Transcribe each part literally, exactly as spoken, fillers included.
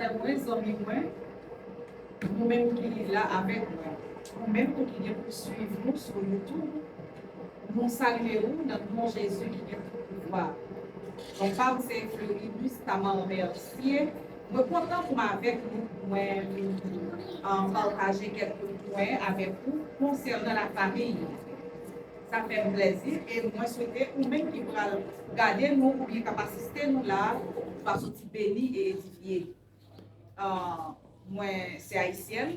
Frè mwen, zanmi mwen, nou menm ki la avèk mwen, ou menm tou ki gen pou swiv nou sou YouTube, nou salye ou nan non Jezi ki gen tout pouvwa. Non pa m se Fleurilus Tamar Mercier. Mwen kontan pou m avèk nou, pou mwen vin, um, pataje kèk pwen avèk ou konsènan lafanmi. Sa fè m plèzi e mwen swete ou menm ki pral gade nou oubyen k ap asiste nou la, ou va soti beni e edifye. Ah, mwen se ayisyèn.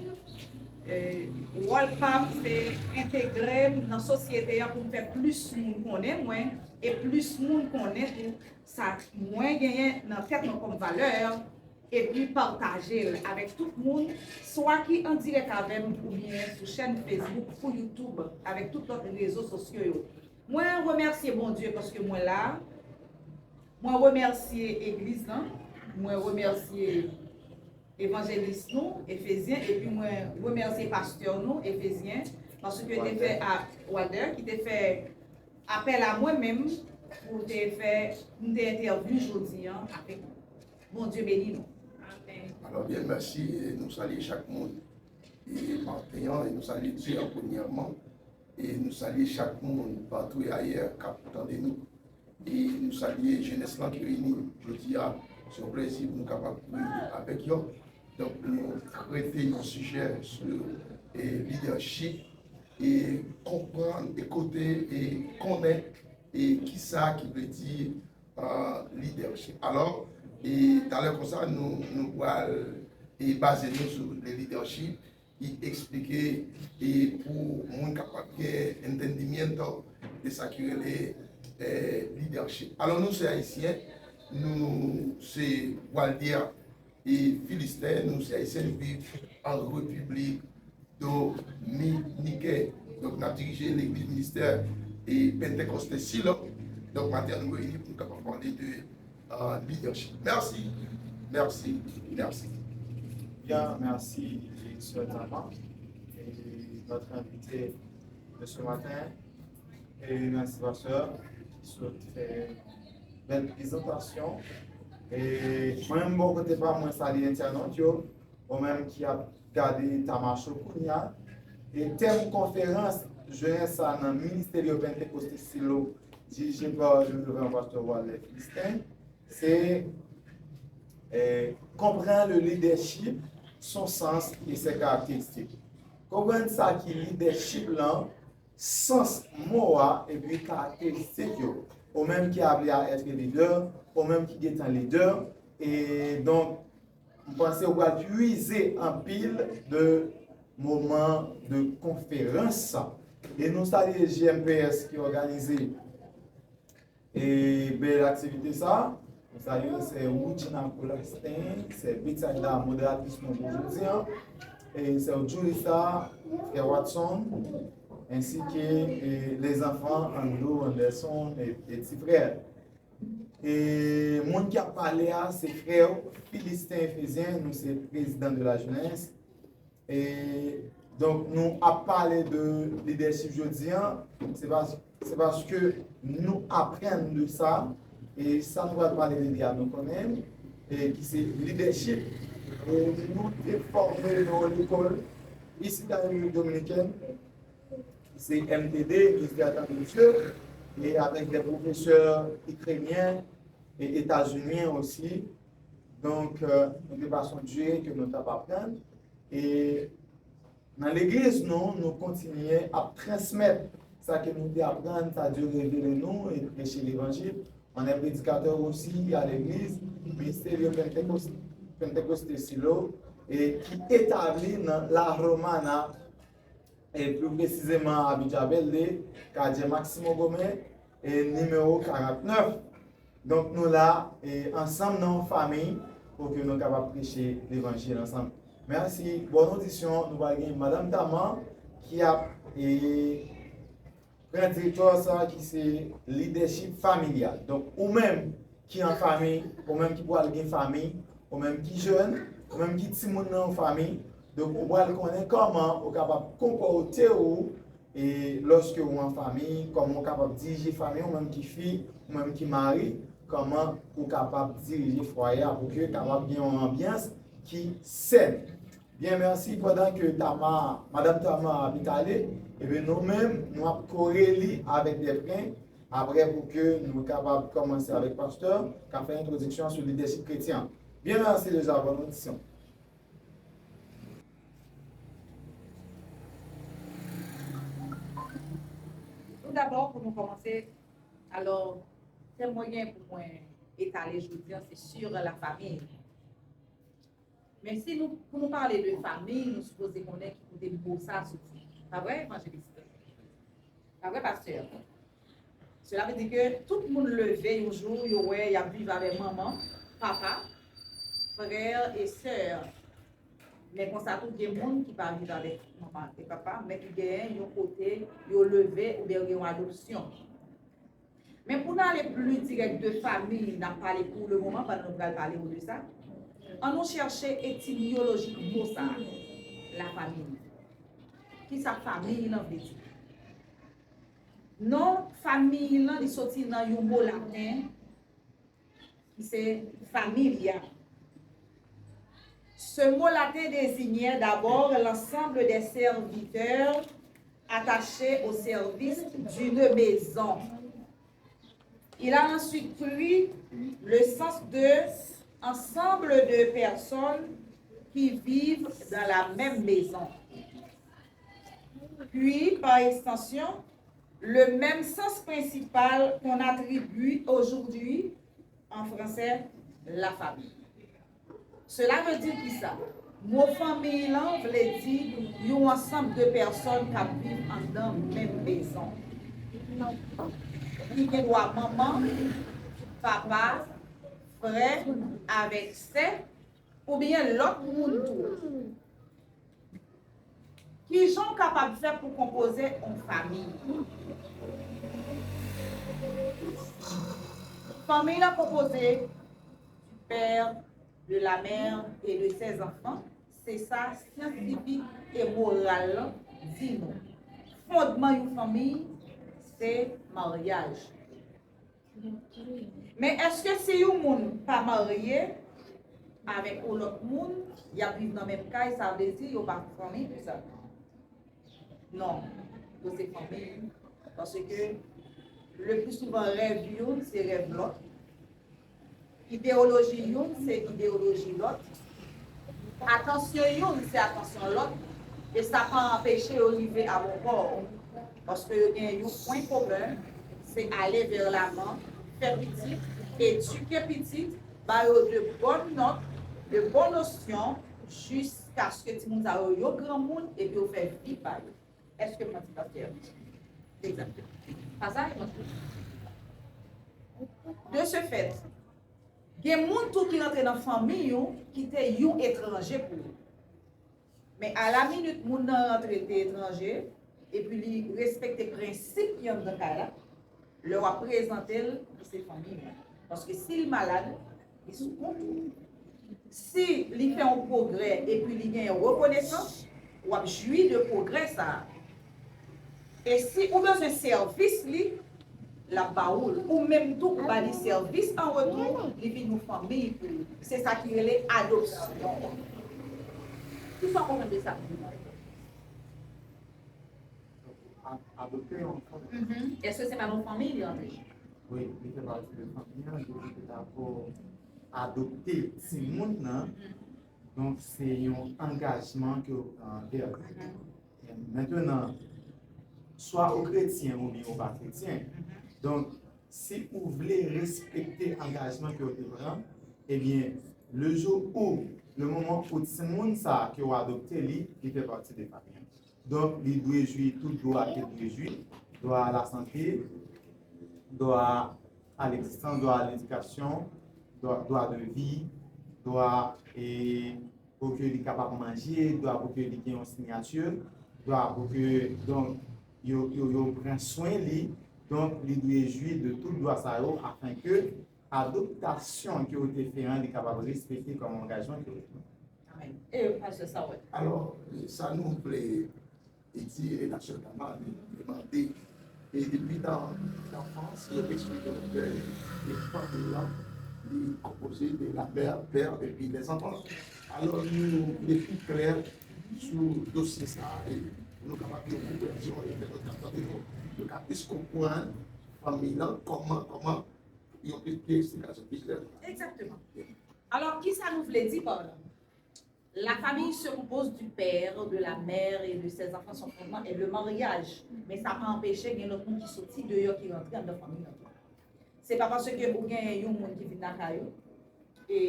Eh, wòl pa m se entegre m nan sosyete a pou m fè plis moun konnen mwen e plis moun konnen tou sa mwen genyen nan tèt mwen kòm valè, epi pataje l avèk tout moun, swa ki an dirèk avè m oubyen sou chèn Facebook ou YouTube, avèk tout lòt rezo sosyo yo. Mwen remèsye Bondye paske mwen la. Mwen remèsye egliz lan. Mwen remèsye evanjelis nou, Efezyen, epi mwen remèsye pastè nou, Efezyen, paske te fè a Walter, ki te fè apèl a mwen menm pou te fè, m te entèvyou jodi an avèk nou. Bondye beni nou. Amèn. Alò, byen, mèsi. E nou salye chak moun e maten an, e nou salye Dye an premyèman, e nou salye chak moun patou e ayè k ap tande nou. E nou salye jenès lan ki reyini jodi a. Se yon plèzi pou nou kapab reyini avèk yo. Donk, nou trete yon sijè sou e, lidèchip e konprann e kote e konnen e kisa ki vle di, ah, lidèchip. Alò, e talè konsa, nou, nou pral e baze nou sou le lidèchip, ki eksplike e pou moun kapab gen entendimiento de sa ki rele eh, lidèchip. Alò, nou se ayisyen, nou se Waldia e Filisten, nou se ayisyen, nou viv an Repiblik Dominiken. Donk, n ap dirije legliz ministè e Pentekoste Silo. Donk, maten an, nou reyini pou nou kapab pale de euh, leadership. Merci. Merci. Merci. Bien, merci, sœur Tama, et notre invité de ce matin. Et merci, pasteur, qui sot fè bèl prezantasyon. E mwen menm bò kote pa mwen salye entènot yo, ou menm ki ap gade Tama Show kounya. E tèm konferans jounen sa nan Ministerio Pentecoste Silo, dirije pa le Reverend Pastor Walter Philistin, se eh, konprann le leadership, son sens et ses caractéristiques. Konprann sa ki leadership lan, sans mo a epi karakteristik yo. Ou menm ki apli a être leader, ou menm ki gentan lidè, e donk m panse ou pral pwize anpil de moman de konferans sa. E nou salye J M P S ki òganize e bèl aktivite sa. Nou salye sè Woodjina Colastin, sè Betsaida, moderatris nou pou jodi an, e sè Julissa, frè Watson, ensi ke e lèzanfan Andrew, Anderson e, e ti frè. E moun ki ap pale a se frè Philistin Efezyen, nou se prezidan de la jeunesse. E donk nou ap pale de lidèchip jodi an, se pas se paske nou aprann de sa, e sa nou pral pale de li a nou konnen, e ki se lidèchip, e nou te fòme nan yon lekòl isit an Repiblik Dominikèn, ki se M T D, Ministère de Dieu, e avèk de pwofesè ikrenyen e etazyenyen osi. Donk, nou te pase yon dire ke nou t ap aprann. E nan legliz nou, nou kontinye ap transmèt sa ke nou te aprann, sa Dye revele nou e preche levanjil. On est prédicateur aussi à l'église Misterio Pentecoste, Pentecoste Silo, e ki etabli nan La Romana, e pli presizeman Abidjan Verde, katye Maximo Gomez, e nimewo karantnèf. Donk nou la e ansanm nan yon fanmi pou ke nou kapab preche levanjil ansanm. Mèsi. Bòn odisyon, nou pral gen Madanm Tama ki ap e pran direktwa sa ki se lidèchip familyal. Donk ou menm ki an fanmi, ou menm ki pral gen fanmi, ou menm ki jèn, ou menm ki timoun nan yon fanmi, donk ou pral konnen kòman ou kapab konpòte w e lòske ou an fanmi, kòman ou kapab dirije fanmi, ou menm ki fi, ou menm ki mari, kòman ou kapab dirije fwaye a pou ke kapab gen yon anbyans ki sèn. Byen, mèsi. Pandan ke Tama, Madanm Tama ap etale, ebyen, nou menm, nou ap kore li avèk de pwen, apre pou ke nou kapab kòmanse avèk pastè, k ap fè entwodiksyon sou lidèchip kretyen. Byen, mèsi deja, bòn odisyon. Tout dabò, pou nou kòmanse, alò, tèm mwen gen pou mwen etale jodi a, se sur la famille. Men si nou, pou nou pale de fanmi, nou sipoze konnen ki kote mo sa a soti. Pa vre, evanjelis? Pa vre, pastè? Cela veut dire que tout moun leve yon jou, yo wè y ap viv avèk manman, papa, frè e sè. Men konsa tou, gen moun ki pa viv avèk manman e papa, men ki genyen yon kote yo leve oubyen gen yon adopsyon. Men pou n ale pli dirèk de fanmi n ap pale pou le moman, pandan nou pral pale w de sa, ann nou chèche etimyolojik mo sa a, la famille. Kisa fanmi lan vle di? Non fanmi lan, li soti nan yon mo laten ki se familia. Ce mot latin désignait d'abord l'ensemble des serviteurs attachés au service d'une maison. Il a ensuite pris le sens de ensemble de personnes qui vivent dans la même maison. Puis, par extension, le même sens principal qu'on attribue aujourd'hui en français, la famille. Cela veut dire kisa? Mo fanmi lan vle di yon ansanm de pèsòn k ap viv anndan menm mezon. Li gen dwa manman, papa, frè avèk sè, oubyen lòt moun tou. Kijan w kapab fè pou konpoze yon fanmi? Fanmi lan konpoze du père, de la mère et de ses enfants. Se sa syantifik e moral lan di nou. Fondman yon fanmi, se maryaj. Men èske si yon moun pa marye avèk yon lòt moun, y ap viv nan menm kay, sa vle di yo pa fanmi pou sa? Non, yo se fanmi. Paske le pli souvan rèv youn se rèv lòt. Ideyoloji youn se ideyoloji lòt. Atansyon youn se atansyon lòt. E sa pa anpeche yo rive a bon pò. Paske yo gen yon pwen komen, se ale vè lavan, fè pitit, edike pitit, ba yo de bòn nòt, de bon nosyon, jiskaske timoun sa yo, yo granmoun, epi yo fè vi pa yo. Èske m manti, pastè? Egzakteman. Pa sa, evanjelis? De ce fait, gen moun tou ki rantre nan fanmi w ki te yon etranje pou ou. Men a la minit moun nan rantre te etranje, epi li respekte prensip ki anndan kay la, lè w ap prezante l, li se fanmi w. Paske si l malad, li sou kont ou. Si li fè yon pwogrè epi li genyen rekonesans, w ap jwi de pwogrè sa a. E si ou bezwen sèvis li, l ap ba ou l. Ou menm tou, ou ba li sèvis an retou, li vin yon fanmi pou ou. Se sa ki rele adopsyon. Kisa w konprann de sa? A-, adopte yon fanmi. Mhm. Èske se pa nan fanmi li antre? Wi, li fè pati de fanmi an, li te dakò adopte timoun nan. Mhm. Donk, se yon angajman ke w pran anvè li. Mhm. Mentenan, swa ou kretyen oubyen ou pa kretyen. Mhm. Donk, si ou vle respekte angajman ke w te pran, ebyen, le jou ou, le moman ou timoun sa a ke w adopte li, li fè pati de fanmi an. Donk, li dwe jwi tout dwa ke l dwe jwi, dwa a la sante, dwa a legzistans, dwa a ledikasyon, dwa, dwa de vi, dwa, e, pou ke li kapab manje, dwa pou ke li gen yon siyati, dwa pou ke, donk, yo, yo, yo pran swen li, donk, li dwe jwi de tout dwa sa yo, afin ke adoptasyon ke yo te fè an, li kapab respekte kòm angajman ke yo te pran. Amèn. E pastè, sa w wè? Alò, sa nou vle li di relasyon Tama, li, li mande. E depi nan lanfans, yo te swiv yo, e fanmi an, li konpoze de la mère, père epi les enfants. Alò, nou vle pi klè sou dosye sa a, e pou nou kapab gen yon konpreyansyon, e lè lòt k ap tande nou, yo ka plis konprann fanmi nan, kòman, kòman yon pi, pi eksplikasyon pi klè. Egzakteman. Alò, kisa nou vle di pa la? La famille se compose du père, de la mère et de ses enfants. Son fondement est le mariage. Men sa pa anpeche gen lòt moun ki soti deyò ki rantre anndan fanmi nan tou. Se pa paske ou genyen yon moun ki vin lakay ou, e,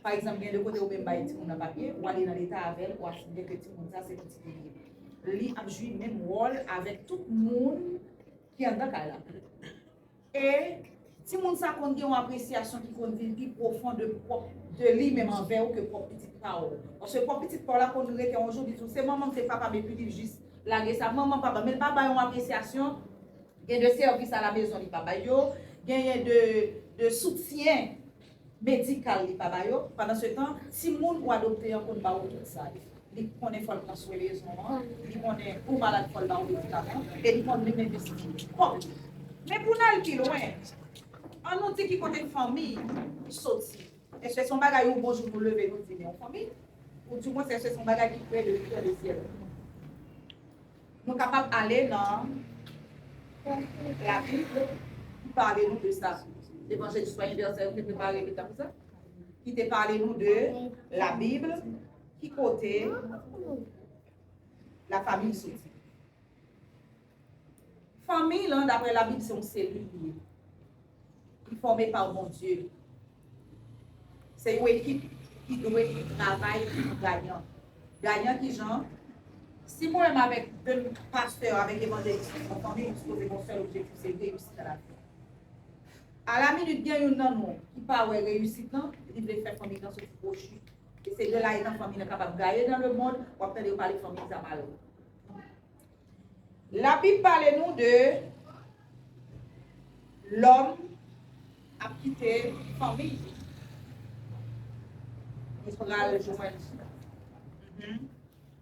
pa egzanp, gen de kote ou menm bay timoun nan papye, ou ale nan leta avè l, ou asimile ke timoun sa se pitit ou li ye. Li ap jwi menm wòl avèk tout moun ki anndan kay la. E timoun sa konn gen yon apresyasyon ki konn vin pi pwofon de pwòp, de li menm anvè ou ke pwòp pitit pa w. Paske pwòp pitit pa w la konn rete yon jou, li di w, "Se manman m, se papa m," epi li jis lage sa, "Manman, papa," men l pa bay yon apresyasyon. Gen de sèvis alamezon li pa bay yo, genyen de, de soutyen medikal li pa ba yo. Pandan se tan, timoun ou adopte an konn ba ou tout sa. Li konnen fò l pran swen lezon an, li konnen ou malad fò l ba ou medikaman, e li konn li menm envesti kòb li. Men pou n al pi lwen, an nou di ki kote fanmi soti. Èske se yon bagay yon bon jou nou leve nou di men yon fanmi? Ou di mwen èske se yon bagay ki kreye de li kreye de syèl? Nou kapab ale nan Labib ki pale nou de sa. Levanjil istwa inivèsèl, ou te prepare li tankou sa? Ki te pale nou de Labib, ki kote lafanmi soti. Fanmi lan, daprè Labib, se yon selil li ye. Li fòme pa Bondye. Se yon ekip ki dwe travay pou gayan. Gayan ki jan? Si mwen menm avèk de pastè, avèk evanjelis, nou fè yon fanmi, nou sipoze gen yon sèl objektif, se reyisit nan lavi. A la minit, gen youn nan nou ki pa wè reyisit lan, li vle fè fanmi lan soti kwochi. E se de la etan fanmi lan kapab gaye nan lemonn, w ap tande yo pale fanmi sa mal. Labib pale nou de lòm ap kite fanmi li. Li pral jwenn. Mhm.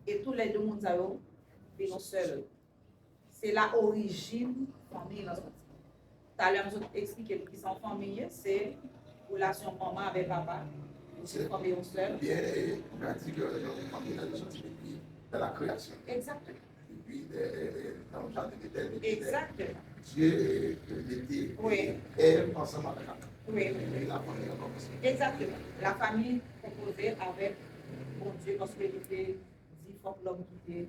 E toulède moun sa yo vin yon sèl. Se la orijin fanmi lan soti. Talè m sot eksplike nou kisa yon fanmi ye, se relasyon manman avèk papa. Yo se fòme yon sèl. Ebyen, nou ka di ke yon fanmi lan soti depi nan la kreyasyon. Egzakteman. Depi, e, e, e, nan jaden Eden, Eden, Dye, e, mete Èv ansanm avèk Adan. Wi. E la fanmi an kòmanse. Egzakteman. Lafanmi konpoze avèk Bondye paske li te di fòk lòm kite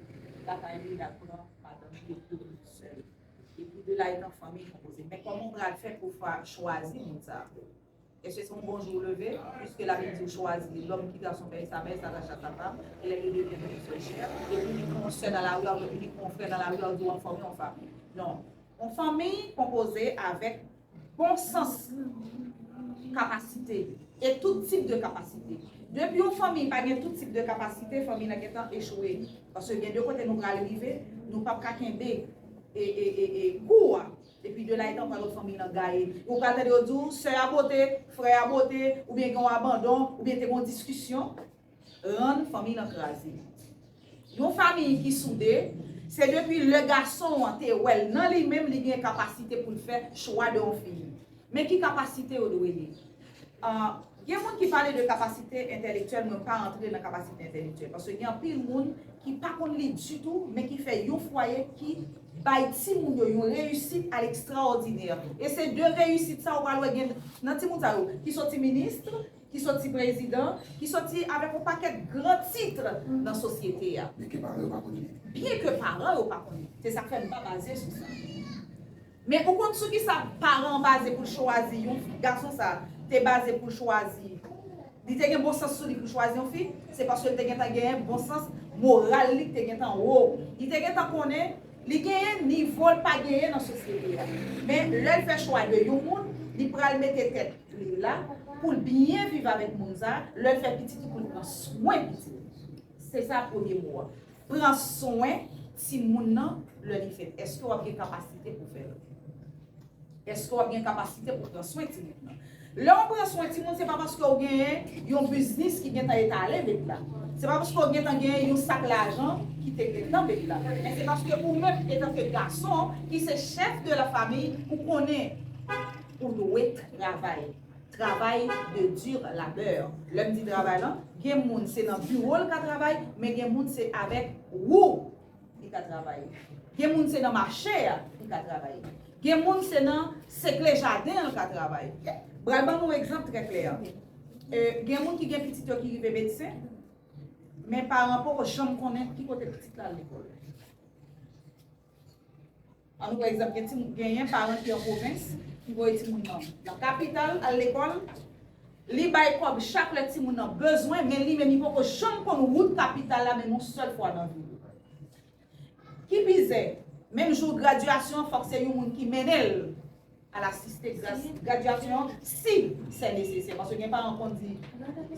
lakay li, l al pran madanm li epi yo vin sèl. Epi de la etan fanmi konpoze. Men kòman w pral fè pou w chwazi moun sa a? Èske se yon bon jou w leve, piske Labib di w chwazi l'homme qui garde son père et sa mère, s'attache à sa femme, et les deux deviennent une seule chair, epi li pran yon sè nan lari a, epi li pran yon frè nan lari a, ou di w ap fòme yon fanmi? Non. Yon fanmi konpoze avèk bon sans kapasite e tout tip de kapasite. Depi yon fanmi pa gen tout tip de kapasite, fanmi nan gentan echwe. Paske gen de kote nou pral rive, nou p ap ka kenbe e, e, e, e kou a. Epi de la etan pral wè fanmi nan gaye. Ou pral tande yo di w, sè a bote, frè a bote, oubyen gen yon abandon, oubyen te gen yon diskisyon. Rann fanmi lan kraze. Yon fanmi ki soude, se depi lè gason an te wè l nan li menm, li gen kapasite pou l fè chwa de yon fi. Men ki kapasite yo dwe ye? Ah, gen moun ki pale de kapasite entèlektyèl, mwen pa antre nan kapasite entèlektyèl. Paske gen anpil moun ki pa konn li ditou, men ki fè yon fwaye ki bay timoun yo yon reyisit a lekstraòdinè. E se de reyisit sa ou pral wè gen nan timoun sa yo, ki soti minis, ki soti prezidan, ki soti avèk yon pakèt gran tit nan sosyete a. Byenke paran yo pa konn li. Byenke paran yo pa konn li. Se sa k fè m pa baze sou sa. Men ou konn sou kisa paran an baze pou l chwazi yon fi? Gason sa a te baze pou l chwazi. Li te gen bon sans sou li pou l chwazi yon fi, se paske l te gentan genyen bon sans moral li te gentan wo. Li te gentan konnen li genyen nivo l pa genyen nan sosyete a. Men lè l fè chwa de yon moun, li pral mete tèt li la pou l byen viv avèk moun sa a, lè l fè pitit li pou l pran swen pitit li. Se sa premye mo a. Pran swen timoun nan lè li fèt. Èske w ap gen kapasite pou fè l? Èske w ap gen kapasite pou pran swen timoun nan? Lè w pran swen timoun, se pa paske w genyen yon biznis ki gentan etale ret la. Se pa paske w gentan genyen yon sak lajan ki te gentan ret la. Men se paske ou menm, etanke gason, ki se chèf de la famille, ou konnen ou dwe travay. Travay de dur labeur. Lè m di travay lan, gen moun se nan biwo l ka travay, men gen moun se avèk wou li ka travay. Gen moun se nan mache a li ka travay. Gen moun se nan sekle jaden an l ka travay. Pral ban nou egzanp trè klè. E, gen moun ki gen pitit yo ki rive medsen, men paran poko janm konnen ki kote pitit la al lekòl. An nou pran egzanp, gen timoun, genyen paran ki an pwovens, ki voye timoun nan, nan kapital al lekòl, li bay kòb chak lè timoun nan bezwen, men li menm li poko janm konn wout kapital la menm yon sèl fwa nan vi li. Ki pizè, menm jou gradyasyon, fòk se yon moun ki mennen l al asiste gra-, gradyasyon an, si se nesesè. Paske gen paran konn di,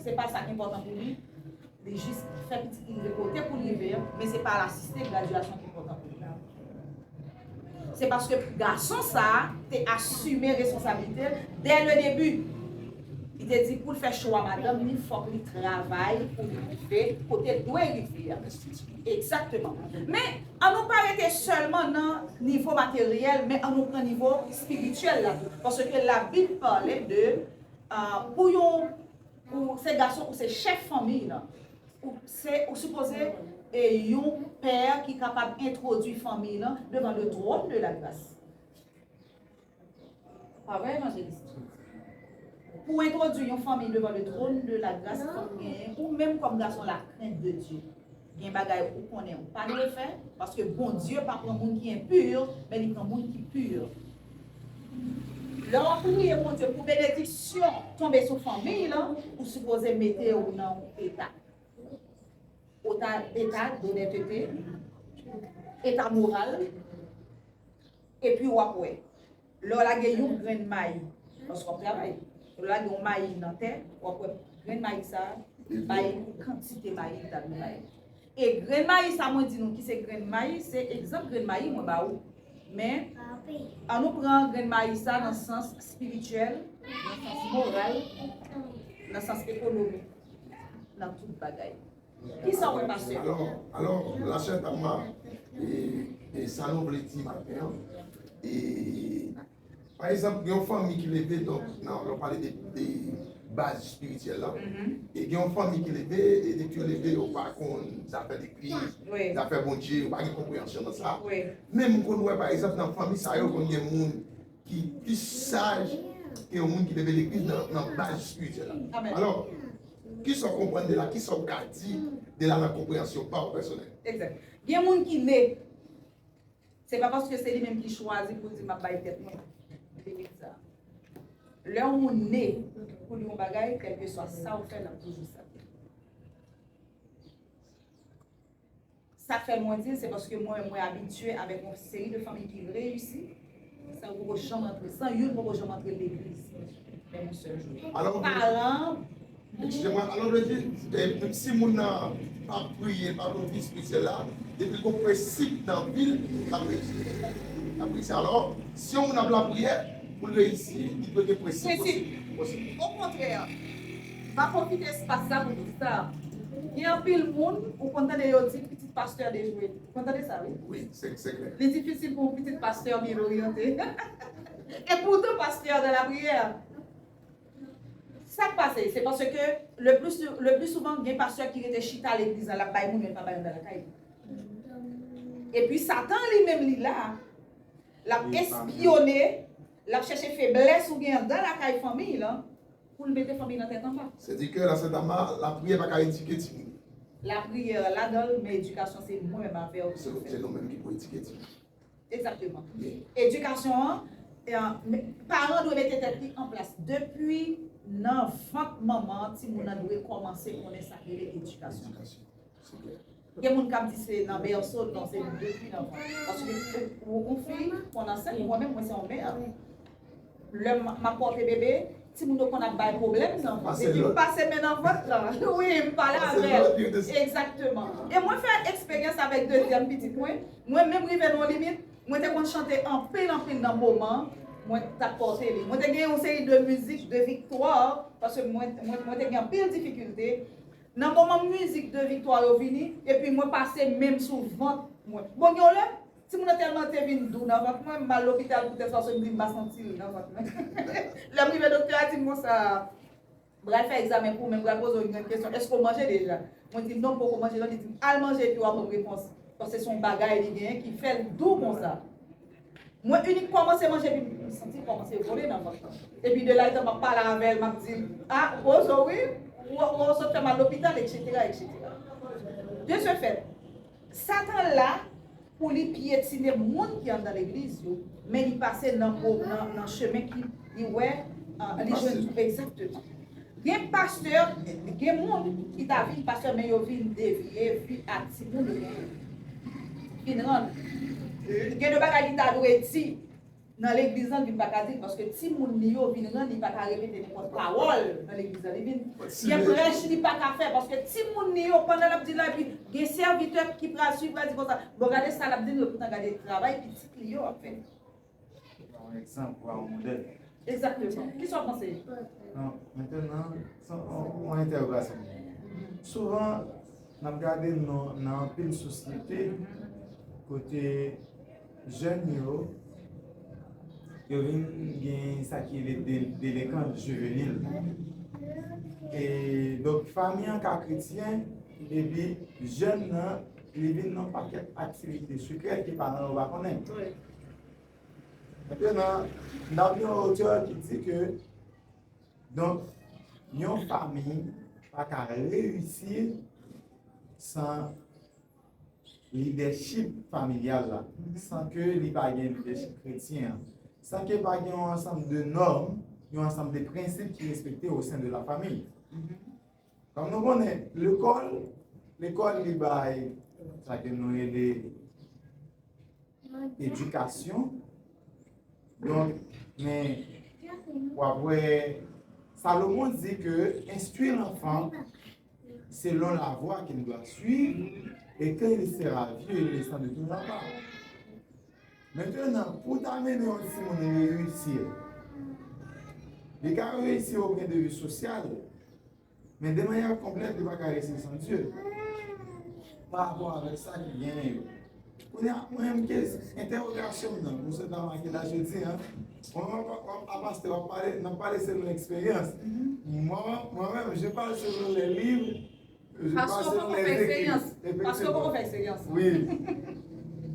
se pa sa ki enpòtan pou li, li jis fè pitit li rive kote pou l rive an, men se pa al asiste gradyasyon ki enpòtan pou li. Se paske gason sa a te asime responsablite l dès le début. Li te di pou l fè chwa madanm li, fòk li travay pou li rive kote l dwe rive a. Egzakteman. Men, an nou pa rete sèlman nan nivo materyèl, men an nou pran nivo espirityèl la tou. Paske Labib pale de, ah, pou yon, ou se gason, ou se chèf fanmi lan. Ou se, ou sipoze, e, yon pè ki kapab entwodui fanmi lan devan le trône de la grâce. Pa vre, evanjelis? Pou entwodui yon fanmi devan le trône de la grâce, fòk genyen, ou menm kòm gason, la crainte de Dieu. Gen bagay ou konnen ou pa dwe fè, paske Bondye pa pran moun ki enpi, men li pran moun ki pi. Lè w ap priye Bondye pou benediksyon tonbe sou fanmi lan, ou sipoze mete w nan yon eta. Eta, eta donètete, eta moral, epi w ap wè. Lè w lage yon grenn mayi, paske w ap travay, lè w lage yon mayi nan tè, w ap wè grenn mayi sa a bay kantite mayi li ta dwe bay. E grenn mayi sa mwen di nou ki se grenn mayi, se egzanp grenn mayi mwen ba ou. Men, an nou pran grenn mayi sa nan sans espirityèl, nan sans moral, nan sans ekonomik, nan tout bagay. Kisa w wè, pastè? Alò, alò, la sè Tama, e, e sa nou vle di maten an, e, pa egzanp, gen yon fanmi ki leve, donk, nan, lè w pale de, de baz espirityèl la, e gen yon fanmi ki leve, e depi yo leve, yo pa konn zafè legliz, zafè Bondye, yo pa gen konpreyansyon nan sa. Men m konn wè, pa egzanp, nan fanmi sa yo, konn gen moun ki plis saj ke yon moun ki leve legliz nan, nan baz espirityèl la. Alò, kisa w konprann de la, kisa w ka di de la nan konpreyansyon pa w pèsonèl? Egzak. Gen moun ki ne, se pa paske se li menm ki chwazi pou l di, "M ap bay tèt mwen limit sa." Lè yon moun ne pou li yon bagay, kèlkeswa sa w fè, l ap toujou sa. Sa k fè mwen di l, se paske mwen, mwen abitye avèk yon seri de fanmi ki reyisi, san yo poko janm antre, san youn poko janm antre legliz, menm yon sèl jou. Alò, paran, ekskize mwen, alò, vle di, e, menm si moun nan pa priye, pa gen vi espirityèl la, depi l gen prensip nan vi l, l ap reyisi. L ap reyisi. Alò, si yon moun ap lapriyè, pou l reyisi, li dwe gen prensip osi. Okontrè, m ap pwofite espas la pou di sa. Gen anpil moun, ou konn tande yo di, pitit pastè dejwe. Ou konn tande sa, wi? Wi, se, se klè. Li difisil pou yon pitit pastè byen oryante. E poutan, pastè nan lapriyè. Sa k pase, se paske le pli sou-, le pli souvan, gen pastè ki rete chita legliz la, l ap bay moun, men l pa bay anndan lakay li. Epi Satan li menm, li la, l ap espyone, l ap chèche feblès ou gen anndan lakay fanmi lan, pou l mete fanmi nan tèt anba. Sètadi ke la Sentama, lapriyè pa ka edike timoun. Lapriyè ladan l, men edikasyon se mwen menm avè w ki pou fè. Se nou menm ki pou edike timoun. Egzakteman. Edikasyon an, e, men, paran dwe mete tèt li an plas. Depi nan vant manman an, timoun nan dwe kòmanse konnen sa k rele edikasyon. Gen moun k ap di se nan bèso, non, se depi nan vant. Paske ou, ou, ou fi, konn ansent, mwen menm, mwen se yon mè. Lè m, m ap pòte bebe, timoun yo konn ap bay pwoblèm nan vant. Epi m pase men nan vant lan. Wi, m pale avè l. Egzakteman. E mwen fè eksperyans avèk dezyèm pitit mwen. Mwen menm rive nan yon limit, mwen te konn chante anpil, anpil nan moman mwen t ap pòte li. Mwen te gen yon seri de mizik de viktwa, paske mwen, mwen, mwen te gen anpil difikilte. Nan moman mizik de viktwa yo vini, epi mwen pase men m sou vant mwen. Bon, gen yon lè, Timoun nan tèlman te vin dou nan vant mwen, m al lopital pou tès paske m di m pa santi l nan vant mwen. Lè m rive, doktè a di m konsa, m pral fè egzamen pou ou, men m pral poze w yon grenn kesyon. Èske w manje deja? Mwen di non, m poko manje non. Li di m al manje epi w ap ban m repons. Paske se yon bagay li genyen ki fè l dou konsa. Mwen inik kòmanse manje epi m santi l kòmanse vole nan vant lan. Epi de la etan m ap pale avè l, m ap di l, a, poze w wi, ou, ou sot fè m al lopital, etsetera, etsetera. De ce fait, Satan la pou li pyetine moun ki anndan legliz yo, men li pase nan, nan, nan chemen ki li wè, li jwenn. Egzakteman. Gen pastè, gen moun ki ta vin pastè, men yo vin devye vi a timoun yo vin rann. Gen de bagay li ta dwe di nan legliz lan, li pa ka di l, paske timoun li yo vin rann, li pa ka repete nenpòt pawòl nan legliz lan. Li vin gen prèch li pa ka fè, paske timoun li yo, pandan l ap di la, epi gen sèvitè ki pral swiv, pral di konsa, bon, gade sa l ap di nou, epoutan gade travay pitit li yo ap fè. Yon egzanp, yon modèl. Egzakteman. Kisa w panse? Non, mentenan, se yon, yon entèwogasyon. Souvan, n ap gade nan, nan anpil sosyete, kote jèn yo, yo vin gen sa ki rele de, delenkans jivenil. E, donk, fanmi an ka kretyen, epi jèn nan, li vin nan pakèt aktivite sekrè ke paran yo pa konnen. Wi. Mentenan, n ap gen yon otè ki di ke, donk, yon fanmi pa ka reyisi san lidèchip familyal la, san ke li pa gen lidèchip kretyen an, san ke pa gen yon ansanm de nòm, yon ansanm de prensip ki respekte o sen de la fanmi. Kòm nou konnen, lekòl, lekòl li bay sa ke nou rele edikasyon. Donk, men, w ap wè, Salomon di ke instruis l'enfant selon la voie qu'il doit suivre, et quand il sera vieux, il ne s'en détournera pas. Mentenan, pou w ta mennen yon timoun reyisi, li ka reyisi o pwen de vi sosyal, men de manyè konplèt, li pa ka reyisi san Dye. Pa rapò avèk sa ki genyen yo. Kounye a, mwen menm, ke entèwogasyon m nan, pou sèt a make la jodi a, mwen, mwen, mwen, a pastè, w ap pale, n ap pale selon eksperyans. Mwen, mwen menm, je parle selon les livres, je parle selon les écrits. Paske w poko fè eksperyans. Wi.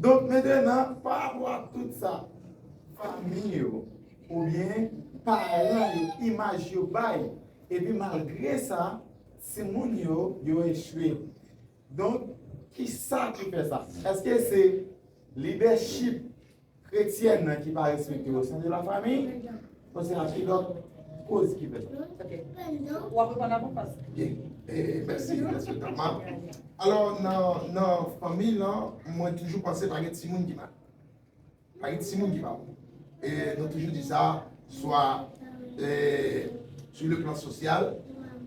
Donk, mentenan, pa rapò a tout sa, fanmi yo, oubyen paran yo, imaj yo bay, epi malgre sa, timoun yo, yo echwe. Donk, kisa ki fè sa? Èske se lidèchip kretyèn nan ki pa respekte o sen de la fanmi? Oswa se lòt koz ki fè sa? Ok. W ap reponn avan, pas. Byen. E, mèsi, mèsi, Thelma. Alò, nan, nan fanmi lan, mwen toujou panse pa gen timoun ki mal. Pa gen timoun ki pa bon. E nou toujou di sa, swa, e, sur le plan social,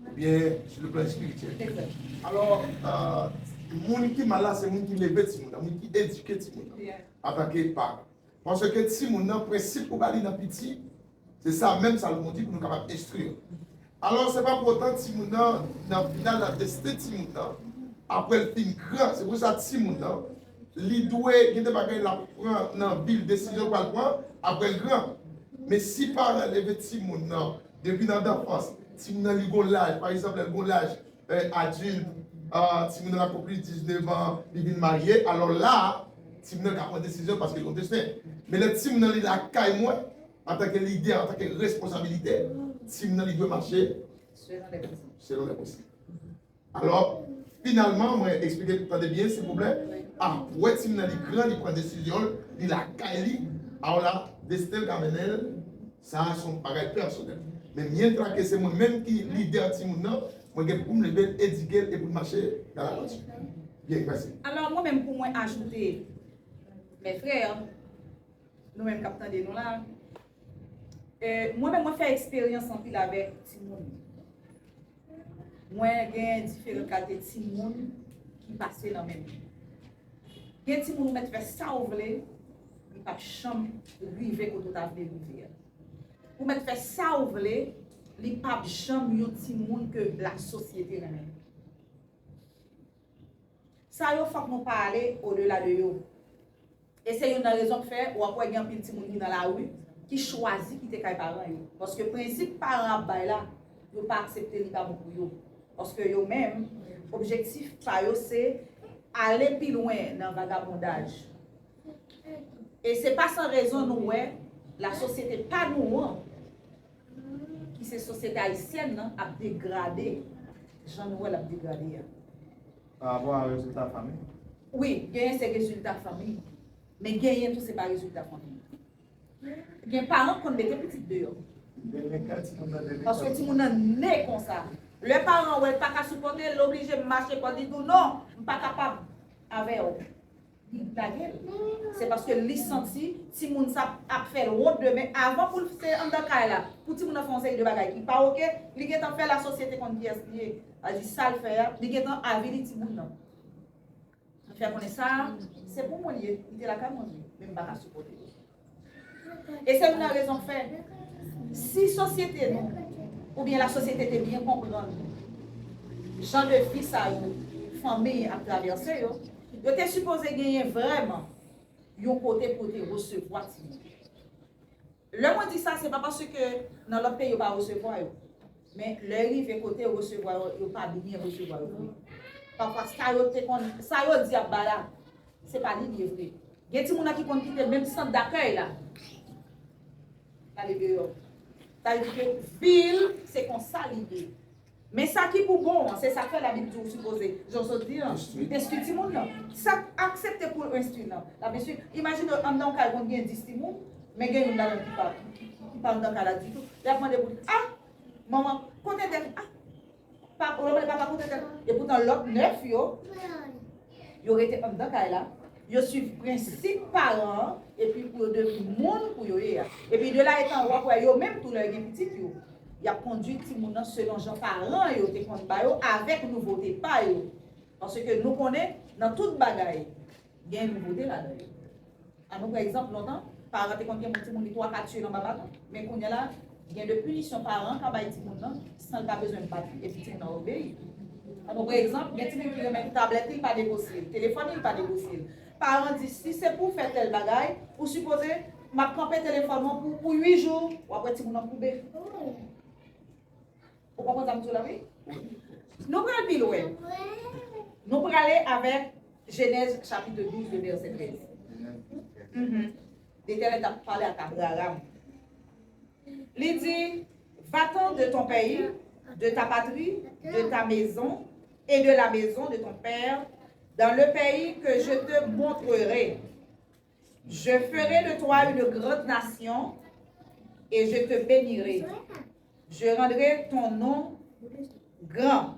oubyen sur le plan espirityèl. Alò, e, moun ki mal la, se moun ki leve timoun nan, moun ki edike timoun nan, antanke paran. Paske timoun nan, prensip ou ba li nan piti, se sa menm Salomon di pou nou kapab enstwi yo. Alò, se pa pou otan timoun nan, nan final, l ap teste timoun nan, apre l fin gran. Se pou sa timoun nan, li dwe gen de bagay l ap pran nan vi l, desizyon l pral pran, apre l gran. Men si paran leve timoun nan, depi nan lanfans, timoun nan li gon laj, pa egzanp, lè l gon laj, e, adilt, a, timoun nan akonpli diznèf an, li vin marye, alò la, timoun nan ka pran desizyon paske li gon desten. Men lè timoun nan li lakay mwen, antanke lidè, antanke responsabilite, timoun nan li dwe mache selon lè posib. Alò, finalman, mwen eksplike, tande byen, silvouplè, apre timoun nan li gran, li pran desizyon l, li lakay li, alò la, desten l ka mennen l, sa a se yon bagay pèsonèl. Men myentra ke se mwen menm ki lidè timoun nan, mwen gen pou m leve l, edike l, epi l mache nan lalwa. Byen, mèsi. Alò, mwen menm, pou mwen ajoute, mes frères, nou menm k ap tande nou la, e, mwen menm, mwen fè eksperyans anpil avèk timoun. Mwen gen diferan kalite timoun ki pase nan men m. Gen timoun ou mèt fè sa w vle, li p ap janm rive kote w ta vle rive a. Ou mèt fè sa w vle, li p ap janm yon timoun ke lasosyete renmen. Sa yo, fòk nou pa ale odela de yo. E se youn nan rezon k fè w ap wè gen anpil timoun ki nan lari ki chwazi kite kay paran yo. Paske prensip paran ap bay la, yo pa aksepte, li pa bon pou yo. Paske yo menm, objektif pa yo se ale pi lwen nan vagabondaj. E se pa san rezon nou wè lasosyete pa nou an, ki se sosyete ayisyèn nan, ap degrade jan nou wè l ap degrade a. Pa rapò a rezilta fanmi? Wi, genyen se rezilta fanmi. Men genyen tou se pa rezilta fanmi. Gen paran k konn mete pitit deyò. Paske timoun nan ne konsa. Lè paran wè l pa ka sipòte l, l oblije mache pa l, li di w non, m pa kapab avè w. Li lage l. Se paske li santi timoun sa ap fè l wont demen. Avan pou l se anndan kay la, pou timoun nan fè yon seri de bagay ki pa oke, li gentan fè lasosyete konn kiyès li ye. Sa di sa l fè a, li gentan avili timoun nan. Li fè konnen sa, se pou mwen li ye, li te lakay mwen vre, men m pa ka sipòte l. E se youn nan rezon k fè, si sosyete nou, oubyen lasosyete te byen konprann jan de vi sa yo, fanmi ap travèse yo, yo te sipoze genyen vrèman yon kote pou yo te resevwa timoun. Lè mwen di sa, se pa paske nan lòt peyi yo pa resevwa yo. Men lè rive kote yo resevwa yo, yo pa byen resevwa yo vre. Pafwa sa yo te konn, sa yo di ap ba la, se pa li li ye vre. Gen timoun nan ki konn kite menm sant dakèy la. L ale deyò. Sa vle di ke vi l se konsa li ye. Men sa ki pou bon an, se sa k fè Labib di w sipoze, jan w sot di an, enstwi timoun nan. Sa k aksepte pou l enstwi nan, l ap enstwi. Imajine w anndan yon kay konn gen dis timoun, men gen youn ladan l ki pa, ki, ki pa anndan kay la ditou. L ap mande pou li, a, manman, kote tèl? A, papa, w ap mande papa kote tèl? Epoutan lòt nèf yo, yo rete anndan kay la, yo swiv prensip paran an, epi pou yo devni moun pou yo ye a. Epi de la etan, w ap wè yo menm tou lè yo gen pitit yo, y ap kondui timoun nan selon jan paran yo te konn ba yo avèk nouvote pa yo. Paske nou konnen, nan tout bagay, gen nouvote ladan yo. An nou pran egzanp, lontan, paran te konn gen moun timoun li twa kat tye nan baba tou. Men kounye a la, gen de pinisyon paran ka bay timoun nan san l pa bezwen bat li, epi timoun nan obeyi. An nou pran egzanp, gen timoun ki renmen tablèt li, li pa negosye l, telefòn li, li pa negosye l. Paran di, si se pou w fè tèl bagay, ou sipoze, m ap kanpe telefòn mwen pou, pou uit jou, w ap wè timoun nan koube. Ou konprann sa m di w la, wi? Nou pral pi lwen. Nou prale avèk Jenèz chapit douz, de vèsè trèz. Mhm. Letènèl t ap pale ak Abraram. Li di, va-t'en de ton pays, de ta patrie, de ta maison et de la maison de ton père, dans le pays que je te montrerai. Je ferai de toi une grande nation et je te bénirai. Je rendrai ton nom grand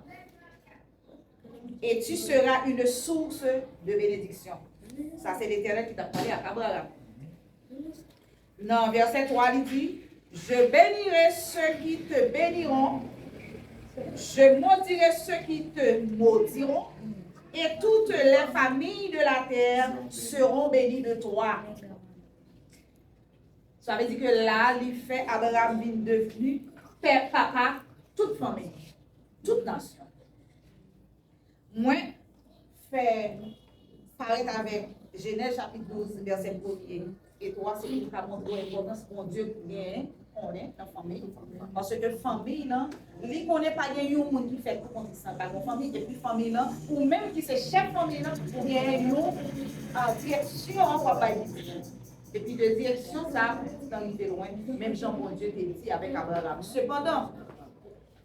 et tu seras une source de bénédiction. Sa se Letènèl ki t ap pale ak Abraram. Nan vèsè twa, li di, je bénirai ceux qui te béniront, je maudirai ceux qui te maudiront, et toutes les familles de la terre seront bénies de toi. Sa vle di ke la, li fè Abraram vin devni pè, papa tout fanmi, tout nasyon. Mwen fè parèt avèk Jenèz chapit douz, vèsè premye e twa, se pou m ka montre w enpòtans Bondye genyen, konnen nan fanmi. Paske fanmi nan, li konnen pa gen yon moun ki fèt pou kondui sa, pa gen fanmi, epi fanmi nan, ou menm ki se chèf fanmi nan, ou gen yon, ah, direksyon an w ap bay pitit ou. Epi de direksyon sa a, pitit lan rive lwen, menm jan Bondye te di avèk Abraram. Sepandan,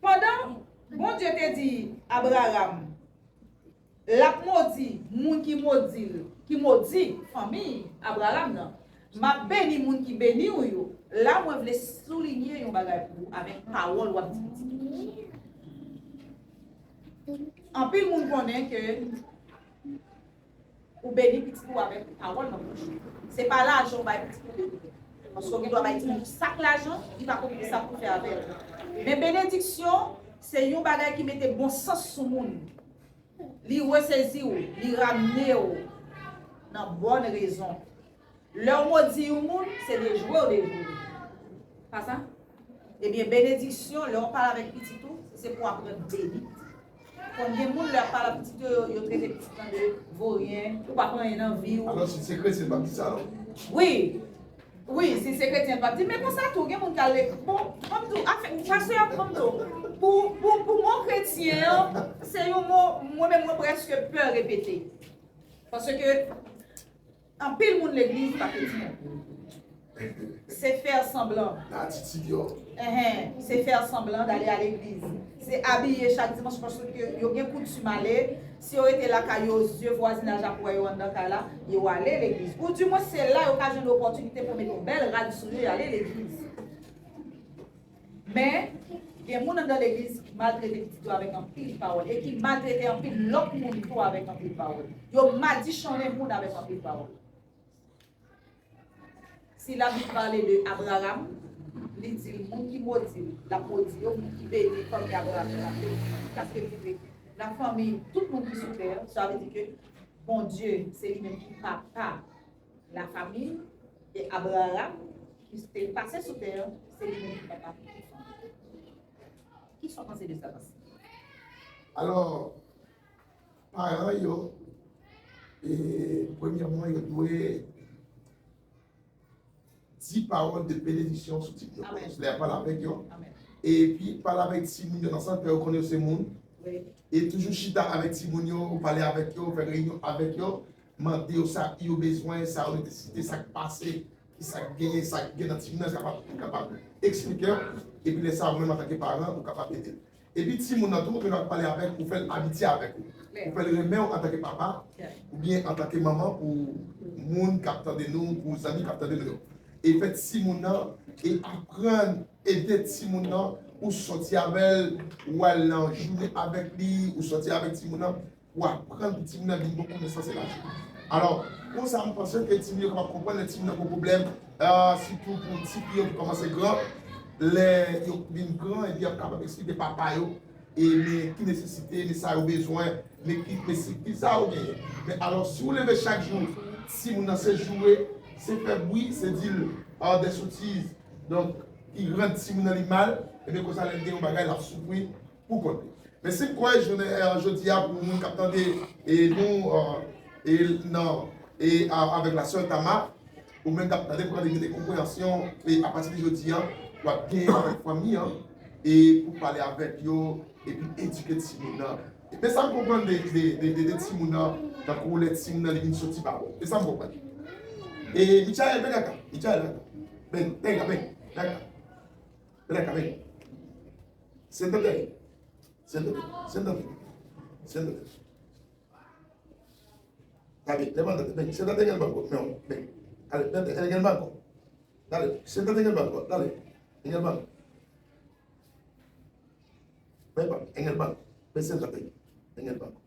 pandan Bondye te di Abraram, l ap modi moun ki modi l, ki modi fanmi Abraram nan, m ap beni moun ki beni w yo. La, mwen vle soulinye yon bagay pou ou avèk pawòl w ap di pitit ou. Anpil moun konnen ke ou beni pitit ou avèk pawòl nan bouch ou. Se pa lajan ou bay pitit ou beni. Paske ou gen dwa bay timoun ou sak lajan, li pa konn ki sa pou fè avè l. Men benediksyon, se yon bagay ki mete bon sans sou moun. Li resezi w, li ramne w nan bòn rezon. Lè w modi yon moun, se dejwe w dejwe l. Pa sa? Ebyen, benediksyon, lè w pale avèk pitit ou, se pou w aprann beni. Gen moun lè y ap pale ak pitit yo, yo, yo trete pitit lan de voryen, ou pa pran anyen nan vi w. Alò, si se kretyen, l p ap di sa, non? Wi. Wi, si se kretyen, l p ap di, men konsa tou, gen moun k al le, bon, ban m di w, afè, pastè, ban m di w, pou, pou, pou mo kretyen an, se yon mo, mwen menm, mwen prèske pè repete. Paske anpil moun legliz pa kretyen. Se fè sanblan. Nan atitid yo. Enhen, se fè sanblan dale a legliz. Se abiye chak dimanch paske yo gen koutim ale. Si yo rete lakay yo, zye vwazinaj ap wè yo anndan kay la, yo ale legliz. Oudimwen se la yo ka jwenn opòtinite pou mete yon bèl rad sou yo e ale legliz. Men, gen moun anndan legliz ki maltrete pitit yo avèk anpil pawòl e ki maltrete anpil lòt moun tou avèk anpil pawòl. Yo madichonnen moun avèk anpil pawòl. Si Labib pale de Abraram, li di l moun ki modi l, l ap modi yo, moun ki beni, fanmi Abraram yo, l ap beni. Paske li di, la fanmi, tout moun ki sou tè, sa vle di ke Bondye, se li menm ki papa lafanmi, e Abraram, ki te pase sou tè, se li menm ki papa tout fanmi. Kisa w panse de sa, pastè? Alò, paran yo, e, premyèman, yo dwe di pawòl de benediksyon sou timoun yo. Amèn. Lè y ap pale avèk yo. Amèn. Epi, pale avèk timoun yo nan sans fè yo konnen yo se moun. Wi. E toujou chita avèk timoun yo, ou pale avèk yo, ou fè reyinyon avèk yo, mande yo sa yo bezwen, sa yo nesesite, sa k pase, ki sa k genyen, sa k gen nan timoun nan, kapab, kapab eksplike yo. Epi lè sa, ou menm antanke paran, ou kapab ede l. Epi timoun nan tou, ou menm ap pale avèk, ou fè l abitye avèk ou. Ou fè l renmen w antanke papa, oubyen antanke manman pou moun k ap tande nou, pou zanmi k ap tande nou yo. E fè timoun nan, e aprann, ede timoun nan, ou sòti avè l, ou al nan jounen avèk li, ou sòti avèk timoun nan, pou aprann pou timoun nan vin bon konesans e laj. Alò, konsa, m panse ke timoun yo kapab konprann lè timoun nan gen pwoblèm, ah, sitou pou tifi yo ki kòmanse gran, lè yo vin gran, epi y ap kapab eksplike papa yo, e men ki nesesite, men sa yo bezwen, men ki, men si, ki sa yo genyen. Men alò, si w leve chak jou, timoun nan se joure, se fè bri, se di l, ah, des sottises, donk, ki rann timoun nan li mal, ebyen konsa lè l gen yon bagay, l ap soufri, pou kont li. Men si m kwè jounen, eh, jodi a, pou moun k ap tande, e nou, eh, e nan, e a- avèk la sè Tama, ou menm k ap tande, pou tande gen de konpreyansyon, e apati de jodi a, w ap gen avèk fanmi an, e pou pale avèk yo, epi edike timoun nan. Men sa m konprann de, de, de, de, de timoun nan, tankou lè timoun nan li vin soti ba ou. Men sa m konprann. E Michael, vin la ka. Michael, vin la ka. Vin, vin la ka, vin. Vin la ka. Vin la ka, vin. Siéntate ahí. Siéntate, siéntate, siéntate. Está bien, levántate, ven, siéntate en el banco, mi amor, ven. Dale, vente, en el banco. Dale, siéntate en el banco, dale, en el banco. Ven, pa, en el banco, ven, siéntate ahí, en el banco.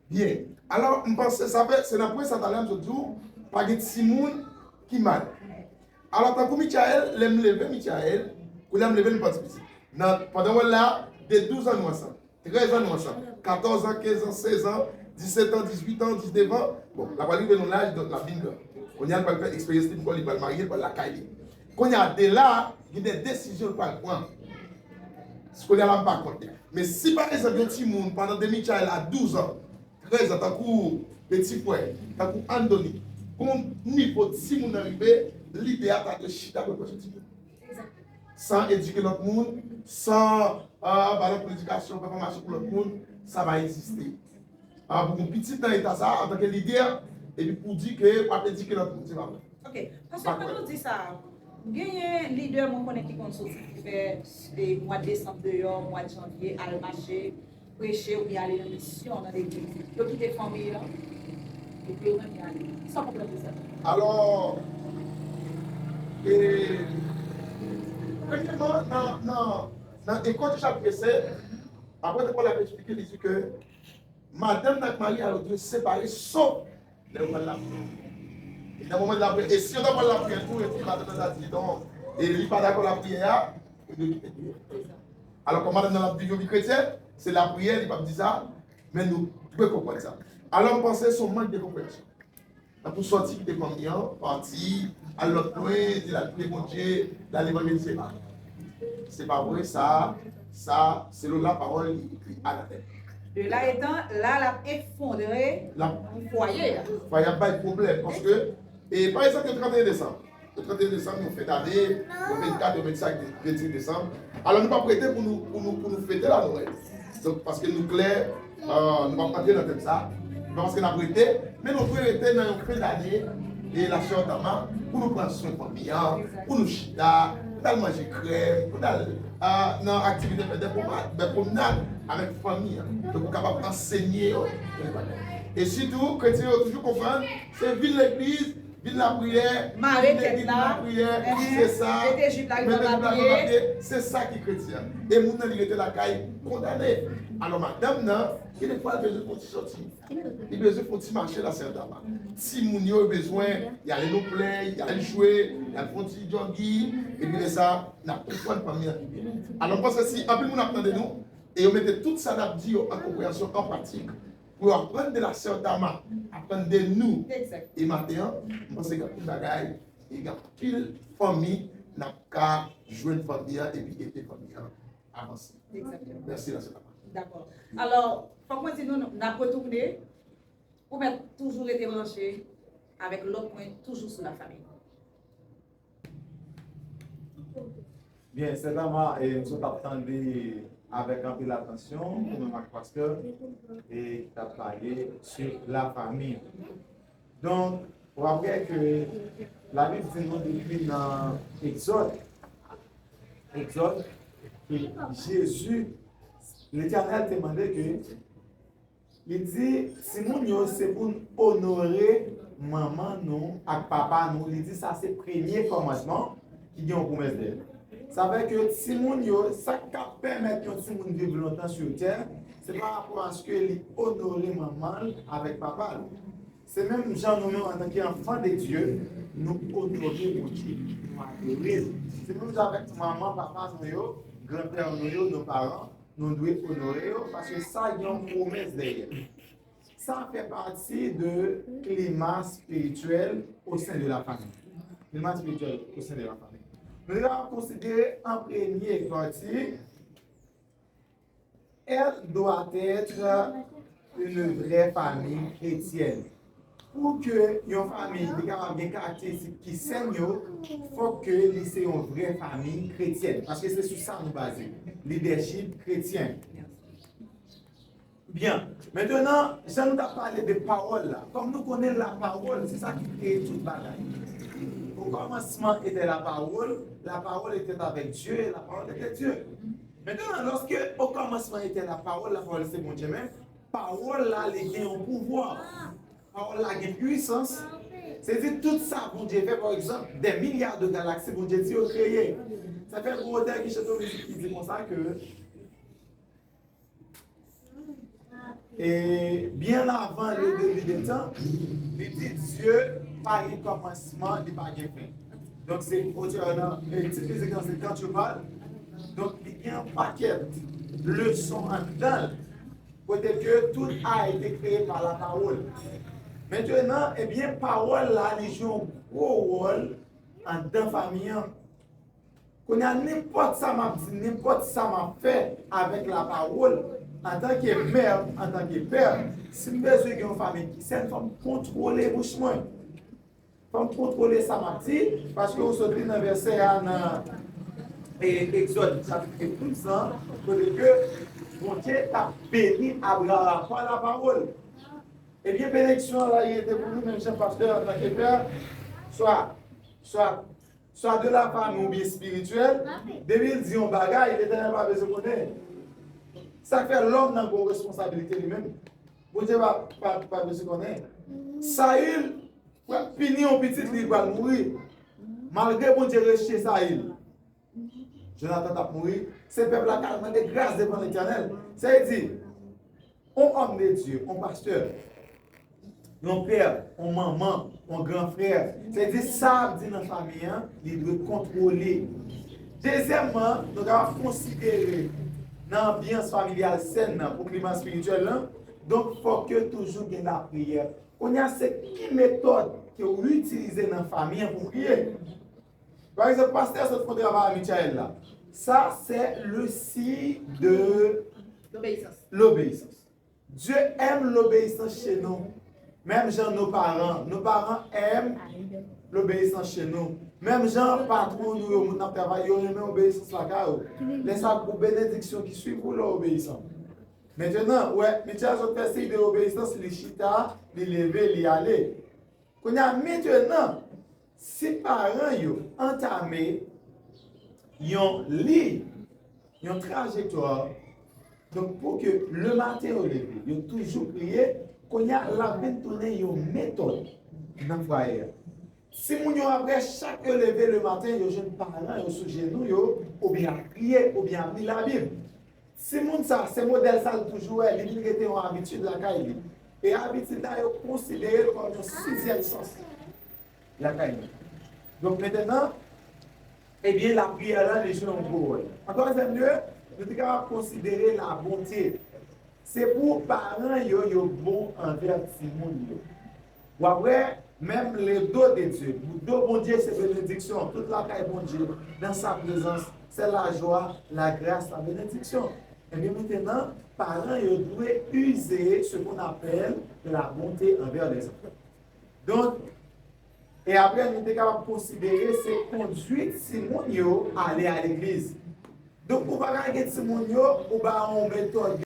Byen. Alò, m panse sa fè, se nan pwen sa talè m sot di w, pa gen timoun ki mal. Alò, tankou Michael, lè m leve Michael, kounye a m leve l, m pati pitit. Nan, pandan w wè l la, de douz an nou ansanm, trèz an nou ansanm, katòz an, kenz an, sèz an, disèt an, dizuit an, diznèf an, bon, l ap rive nan laj, donk l ap vin gran. Kounye a, l pral fè eksperyans li, li pral marye, li pral lakay li. Kounye a, de la, gen de desizyon l pral pran. Kounye a la, m pa kont li. Men si, pa egzanp, yon timoun, pandan de Michael a douz an, trèz an, tankou peti frè, tankou Andoni, gon nivo timoun nan rive, lidè a ta dwe chita pou l pran sou timoun. San edike lòt moun, san, ah, ba lòt moun edikasyon, fè fòmasyon pou lòt moun, sa pa egziste. Ah, pou yon pitit nan eta sa, antanke lidè, epi pou di ke w ap edike lòt moun, se pa vre. Ok, pastè, pandan w di sa, genyen lidè mwen konnen ki konn soti ki fè, e, mwa desanm deyò, mwa janvye, al mache, preche oubyen ale nan misyon nan legliz. Yo kite fanmi yo, epi yo renmen ale. Sa w konprann de sa? Alò, e, premyèman, nan, nan, nan Ekòd chapit sèt, apre sa Pòl ap eksplike, li di ke madanm nan ak mari a yo dwe separe, sof lè yo pral lapriyè. E nan moman de lapriyè, e si yo ta pral lapriyè tou, epi madanm nan ta di non, e li pa dakò lapriyè a, yo dwe kite priyè. Alò, kòm madanm nan ap viv yon vi kretyèn, se lapriyè, li p ap di sa, men nou dwe konprann sa. Alò, m panse se yon mank de konpreyansyon. Tankou sòti kite fanmi an, pati, al lòt lwen, di l al priye Bondye, l al evanjelize. Se pa vre, sa, sa, selon lapawòl, li ekri anatèm. De là étant, la, l ap efondre L ap fwaye a. Fwaye ap bay pwoblèm, paske, e, pa egzanp, yo trannteyen desanm. Yo trannteyen desanm, yo fèt ane, yo vennkat, yo vennsenk, vennsis desanm. Alò, nou p ap rete pou nou, pou nou, pou nou fete la Nwèl. Donk, paske nou klè, euh, nou p ap antre nan tèm sa. Se pa paske n ap rete, men nou dwe rete nan yon fen dane e la Sètama pou nou pran swen fanmi an, pou nou chita, pou n al manje krèm, pou n al, euh, nan aktivite, fè de pwomad, de pwomnad avèk fanmi an. Donk, ou kapab ansenye yo. E sitou, kretyen yo toujou konprann, se vin legliz, vin lapriyè, Mare tèt la. Lapriyè, se sa. Mete jip la rive Mete jip la nan rive pye. Pye, se sa ki kretyen. E moun nan li rete lakay kondane. Alò madanm nan, gen de fwa l bezwen fè yon ti sòti. Li bezwen fè yon ti mache la Sètama. Timoun yo bezwen, y ale nan plè, y al jwe, y al fè yon ti jòging, epi lè sa, n ap konprann fanmi an pi byen. Alò m panse si anpil moun ap tande nou, e yo mete tout sa n ap di yo an konpreyansyon, an pratik, pou yo aprann de la Sètama, aprann de nou. Exact. E maten an, m panse gen anpil bagay, e gen anpil fanmi, n ap ka jwenn fanmi an epi ede fanmi an avanse. Exactement. Mèsi la Sètama. Dakò. Alò, fòk mwen di nou, n ap retounen. Ou mèt toujou rete branche avèk lòt pwen, toujou sou la fanmi. Byen, Sètama, e, m sot ap tande avèk anpil atansyon, ou menm ak pastè, e ki t ap pale sou la fanmi. Donk, w ap wè ke Labib di nou depi nan Egzòd, Egzòd, ke Jezi, Letènèl te mande ke Li di, timoun yo, se pou n onore manman nou ak papa nou. Li di sa se premye kòmansman ki gen yon pwomès dèyè l. Sa vle ke timoun yo, sa k ap pèmèt yon timoun viv lontan sou tè, se pa rapò aske li onore manman l avèk papa l. Se menm jan nou menm antanke enfant de Dieu, nou onore Bondye, nou adore l. Se menm jan avèk manman, papa nou yo, granpè nou yo, nos parents, nou dwe onore yo, paske sa gen yon pwomès dèyè l. Sa fè pati de klima espirityèl au sein de la famille. Klima espirityèl au sein de la famille. Nou te ka konsidere an premye pati, elle doit être une vraie famille chrétienne. Pou ke yon fanmi li kapab gen karakteristik ki sèn yo, fòk ke li se yon vrè fanmi kretyèn. Paske se sou sa nou baze. Lidèchip kretyen. Byen. Mentenan, jan nou t ap pale de pawòl la, kòm nou konnen lapawòl, se sa ki kreye tout bagay. Au commencement était la parole, la parole était avec Dieu et la parole était Dieu. Mentenan, lòske au commencement était la parole, la parole se Bondye menm, pawòl la, li gen yon pouvwa. Pawòl la gen pwisans. Se di tout sa Bondye fè, pa egzanp, des milliards de galaxies, Bondye di yo kreye. Sa fè gwo otè ki chante yon mizik ki di konsa ke, e, byen avan le début des temps, li di Dye pa gen kòmansman, li pa gen fen. Donk se otè nan, e, tit mizik lan se Quand Dieu parle. Donk li gen yon pakèt leson anndan l. Kote ke tout a été créé par la parole. Mentenan, ebyen, pawòl la, li jwe yon gwo wòl anndan fanmi an. Kounye a, nenpòt sa m ap di, nenpòt sa m ap fè avèk lapawòl, antanke mè, antanke pè, si m bezwen gen yon fanmi ki sèn, fò m kontwole bouch mwen. Fò m kontwole sa m ap di, paske ou sot li nan vèsè a nan, e, Egzòd chapit douz lan, kote ke Bondye t ap beni Abraram pa lapawòl. Ebyen, benediksyon an la, li rete pou nou, menm jan pastè antanke pè, swa, swa, swa de la fanmi oubyen espirityèl, depi l di yon bagay, Letènèl pa bezwen konnen. Sa k fè lòm nan gwo responsabilite li menm. Bondye pa, pa, pa bezwen konnen. Sayil pral pini yon pitit li, li pral mouri. Malgre Bondye rejte Sayil, Jonatan t ap mouri. Se pèp la k al mande gras devan Letènèl. Sa vle di, yon òm de Dye, yon pastè, yon pè, yon manman, yon gran frè, sa vle di sa ap di nan fanmi an, li dwe kontwole. Dezyèmman, nou kapab konsidere nan anbyans familyal sèn nan pou klima espirityèl lan, donk fòk yo toujou gen lapriyè. Kounye a, se ki metòd ke w itilize nan fanmi an pou w priye? Pa egzanp, pastè sot fè yon travay a Michael la. Ça, c'est le signe de l'obéissance. Dieu aime l'obéissance chez nous. Même genre nos parents. Nos parents aiment l'obéissance chez nous. Menm jan patwon nou yo, moun n ap travay, yo renmen obeyisans lakay ou. Lè sa, gwo benediksyon ki swiv ou lè w obeyisan. Mentenan, wè, Mitchell sot fè siy de obeyisans, li chita, li leve, li ale. Kounye a, mentenan, si paran yo antame yon liy, yon trajektwa, donk pou ke lematen yo leve, yo toujou priye, kounye a, l ap vin tounen yon metòd nan fwaye a. Timoun yo, apre chak yo leve lematen, yo jwenn paran yo sou jenou yo, oubyen ap priye, oubyen ap li Labib. Timoun sa, se modèl sa l toujou wè, li vin rete yon abitid lakay li. E abitid la, yo konsidere l kòm yon sizyèm sans lakay li. Donk, mentenan, ebyen, lapriyè la, li jwe yon gwo wòl. An twazyèm lye, nou te kapab konsidere labonte. Se pou paran yo, yo bon anvè timoun yo. W ap wè, menm le dos de Dieu, do Bondye se benediksyon, tout lakay Bondye, dans sa présence, c'est la joie, la grâce, la bénédiction. Ebyen, mentenan, paran yo dwe user ce qu'on appelle la bonté envers les enfants. Donk, e apre, nou te kapab konsidere se kondwit timoun yo ale a legliz. Donk, ou pa ka gen timoun yo, ou ba yon metòd